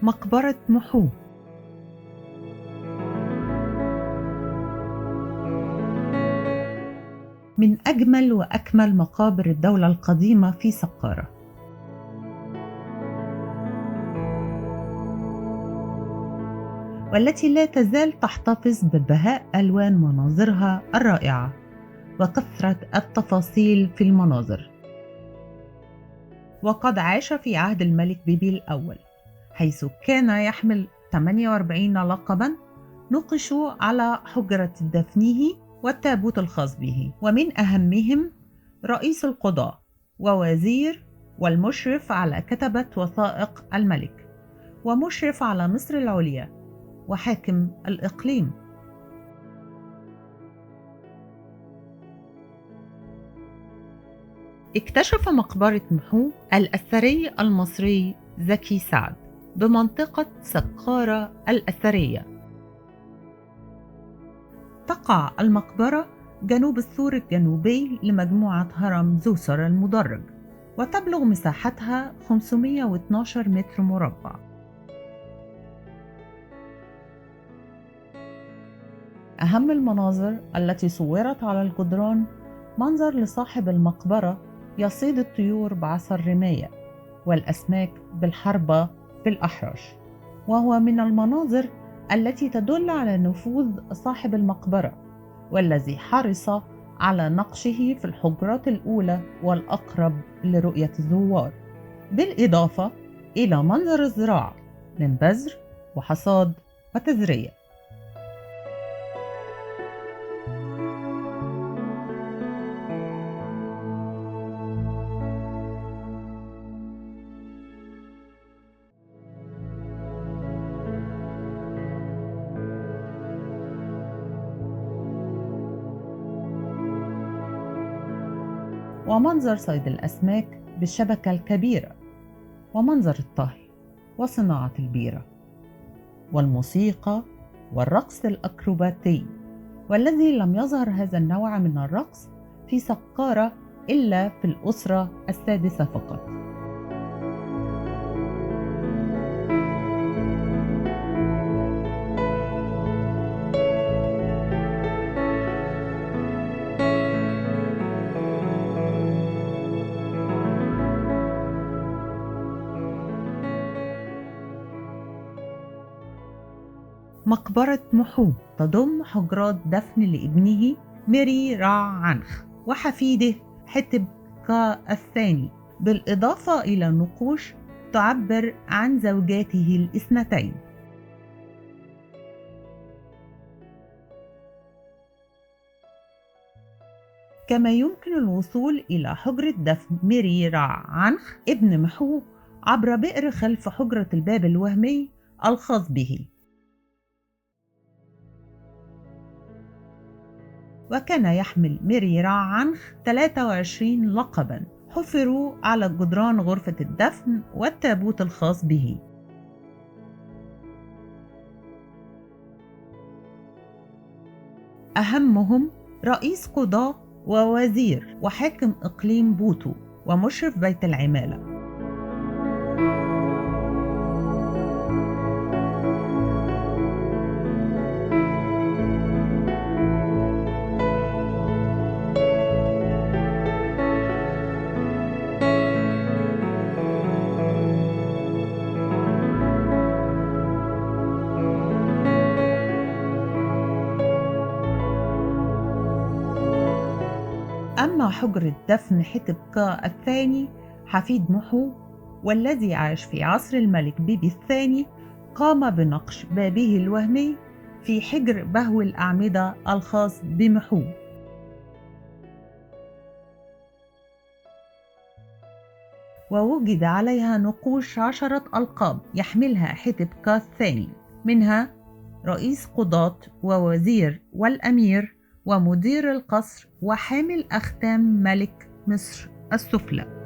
مقبرة محو من أجمل وأكمل مقابر الدولة القديمة في سقارة، والتي لا تزال تحتفظ ببهاء ألوان مناظرها الرائعة وكثرة التفاصيل في المناظر. وقد عاش في عهد الملك بيبي الأول، حيث كان يحمل 48 لقبا نقشوا على حجرة دفنه والتابوت الخاص به، ومن أهمهم رئيس القضاء ووزير والمشرف على كتبة وثائق الملك ومشرف على مصر العليا وحاكم الإقليم. اكتشف مقبرة محو الأثري المصري زكي سعد بمنطقة سقارة الأثرية. تقع المقبرة جنوب السور الجنوبي لمجموعة هرم زوسر المدرج، وتبلغ مساحتها 512 متر مربع. أهم المناظر التي صورت على الجدران منظر لصاحب المقبرة يصيد الطيور بعصا الرماية والأسماك بالحربة بالأحراش، وهو من المناظر التي تدل على نفوذ صاحب المقبرة والذي حرص على نقشه في الحجرات الأولى والأقرب لرؤية الزوار، بالإضافة إلى منظر الزراعة من بذر وحصاد وتزرية. ومنظر صيد الأسماك بالشبكة الكبيرة، ومنظر الطهي وصناعة البيرة، والموسيقى والرقص الأكروباتي، والذي لم يظهر هذا النوع من الرقص في سقارة إلا في الأسرة السادسة فقط. مقبرة محو تضم حجرات دفن لابنه ميري رع عنخ وحفيده حتب كا الثاني، بالإضافة إلى نقوش تعبر عن زوجاته الاثنتين. كما يمكن الوصول إلى حجرة دفن ميري رع عنخ ابن محو عبر بئر خلف حجرة الباب الوهمي الخاص به. وكان يحمل ميري رع عنخ 23 لقبا حفروا على جدران غرفة الدفن والتابوت الخاص به. أهمهم رئيس قضاة ووزير وحاكم إقليم بوتو ومشرف بيت العمالة. أما حجرة دفن حتب كا الثاني حفيد محو والذي عاش في عصر الملك بيبي الثاني، قام بنقش بابه الوهمي في حجر بهو الأعمدة الخاص بمحو. ووجد عليها نقوش 10 ألقاب يحملها حتب كا الثاني، منها رئيس قضاة ووزير والأمير ومدير القصر وحامل أختام ملك مصر السفلى.